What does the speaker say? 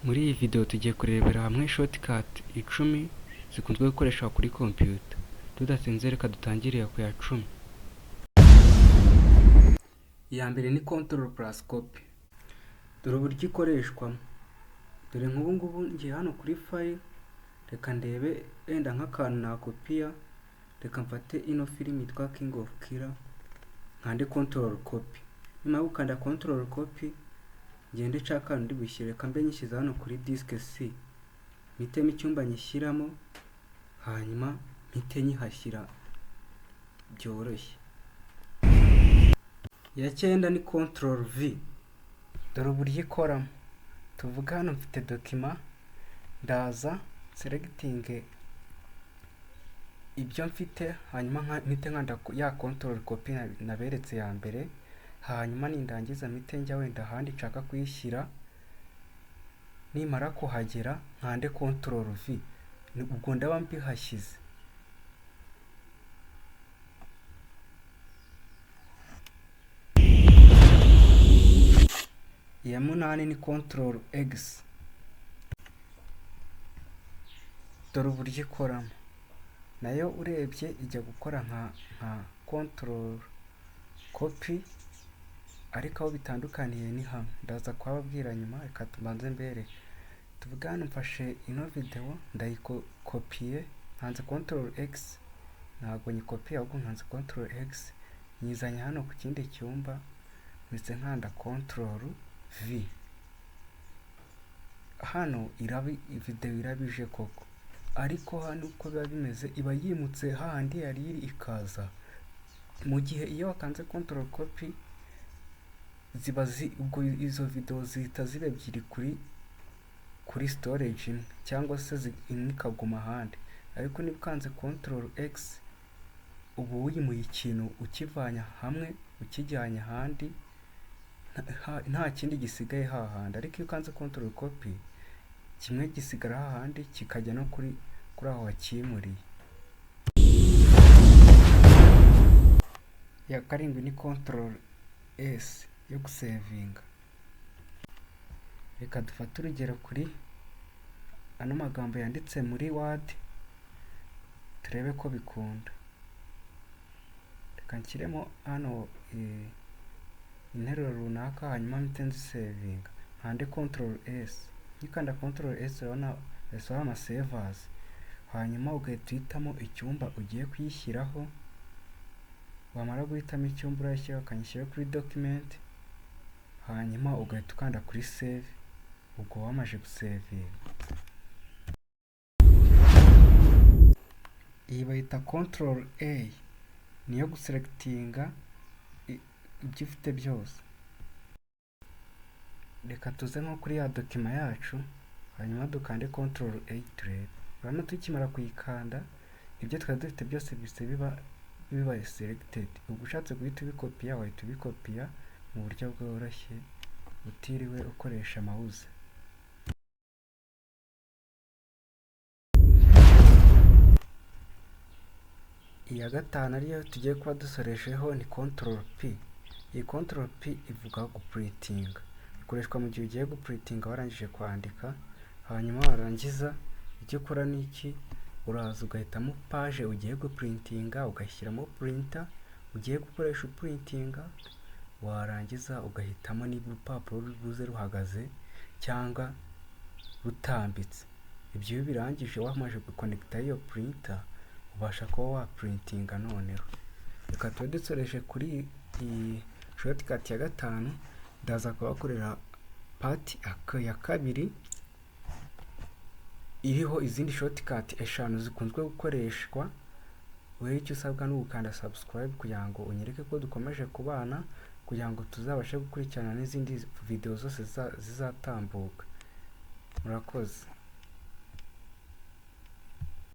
Muri iyi video tugiye kurebera hamwe shortcut 10 zikunzwe gukoreshwa kuri computer. Tudatinze, reka dutangire ku ya 10. Iya mbere ni Control plus Copy. Dore uburyo ikoreshwamo. Dore nk'ubu ngubu ngiye hano kuri File, reka ndebe wenda nk'akantu nakopiya. Reka mfate ino filime yitwa King of Killer, nkande Control Copy. Nyuma yo gukanda Control Copy, ngende nshaka akantu ndi bushyire. Reka mbe nyishyize hano kuri disk C, mpitemo icyumba nyishyiramo, hanyuma mpite nyihashyira byoroshye. Iya cyenda ni Control V. Dore uburyo ikoramo. Tuvuge hano mfite document, ndaza selecting ibyo mfite, hanyuma mpite nkanda ya Control Copy naberetse ya mbere. Hanyuma nindangiza mpite njya wenda ahandi nshaka kuyishyira. Nimara kuhagera nkande Control V, ubwo ndaba mbihashyize. Iya munani ni Control X. Dore uburyo ikoramo. Nayo urebye ijya gukora nka Control Copy, ariko aho bitandukaniye ni hamwe, ndaza kuhababwira nyuma. Reka tubanze mbereke. Tuvuge hano mfashe ino video, ndayikopiye, nkanze Control X. Ntabwo nyikopiye, ahubwo nkanze Control X, nyizanye hano ku kindi cyumba, mpise nkanda Control V. Hano iraba video irabije koko, ariko hano uko biba bimeze, iba yimutse hahandi yari iri ikaza. Mu gihe iyo wakanze Control Copy, ziba zi ubwo izo video zihita ziba ebyiri kuri storage imwe, cyangwa se imwe ikaguma ahandi. Ariko niba ukanze Control X, uba wimuye ikintu ukivanye hamwe ukijyanye ahandi, nta kindi gisigaye hahandi. Ariko iyo ukanze Control Copy, kimwe gisigara hahandi, kikajya no kuri aho wakimuriye. Iya karindwi ni Control S yo gusevinga. Reka dufate urugero kuri ano magambo yanditse muri Word, turebe ko bikunda. Reka nshyiremo hano interuro runaka, hanyuma mpite nzisevinga, nkande Control S. Nkikanda Control S, urabona bahise bampa Save As, hanyuma ugahita uhitamo icyumba ugiye kuyishyiraho. Wamara guhitamo icyumba urayishyira, ukanyishyira kuri Document, hanyuma ugahita ukanda kuri Save. Ubwo wamaze gusevinga. Iyi bayita Control A, niyo guselectinga ibyo ufite byose. Reka tuze nko kuri ya document yacu, hanyuma dukande Control A turebe. Urabona tukimara kuyikanda, ibyo twari dufite byose bihise biba bibaye selected. Ubwo ushatse guhita ubikopiya, wahita ubikopiya mu buryo bworoshye utiriwe ukoresha mouse. Iya gatanu, ariyo tugiye kuba dusorejeho, ni Control P. Iyi Control P ivuga guprintinga. Ikoreshwa mu gihe ugiye guprintinga warangije kwandika. Hanyuma warangiza, icyo ukora ni iki? Uraza ugahitamo page ugiye guprintinga, ugashyiramo printer ugiye gukoresha uprintinga, warangiza ugahitamo niba urupapuro ruri buze ruhagaze cyangwa rutambitse. Ibyo iyo ubirangije, wamaze gukonekita iyo printer, ubasha kuba waprintinga. Noneho reka tube dusoreje kuri iyi shortcut ya gatanu. Ndaza kubakorera part ya kabiri iriho izindi shortcut eshanu zikunzwe gukoreshwa. Wowe icyo usabwa ni ugukanda subscribe kugira ngo unyereke ko dukomeje kubana, kugira ngo tuzabashe gukurikirana n'izindi video zose zizatambuka. Murakoze.